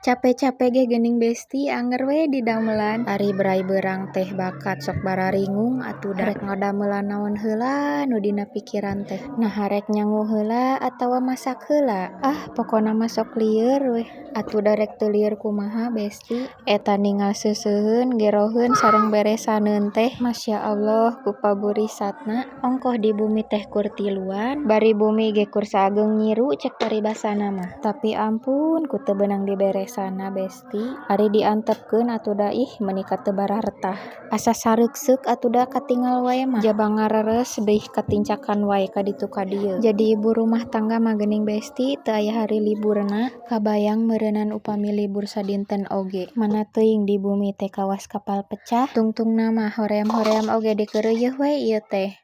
Cape-cape ge geuning, Besti, anger we didamelan. Ari bray beurang teh bakat sok bararingung atuh da. Rek ngadamelan naon heula nu dina pikiran teh? Naha rek nyangu heula atawa masak heula? Ah, pokona mah sok lieur weh. Atuh da rek teu lieur kumaha, Besti? Eta ningal seuseuheun, geroheun sareng beresaneun teh, Masya Allah, ku paburisatna. Ongkoh di bumi teh kur tiluan, bari bumi ge kur saageung nyiru cek paribasana mah. Tapi ampun ku teu beunang diberesanna, Besti. Ari diantepkeun atuh da, ih, meuni ka teu bararetah. Asa sareukseuk atuh da katingal wae mah. Jaba ngareres deui katincakan wae ka ditu ka dieu. Jadi ibu rumah tangga mah geuning, Besti, teu aya hari liburna. Kabayang meureunan upami libur sadinten oge. Mana teuing di bumi teh kawas kapal pecah. Tungtungna mah hoream-hoream oge dikeureuyeun we ieu teh.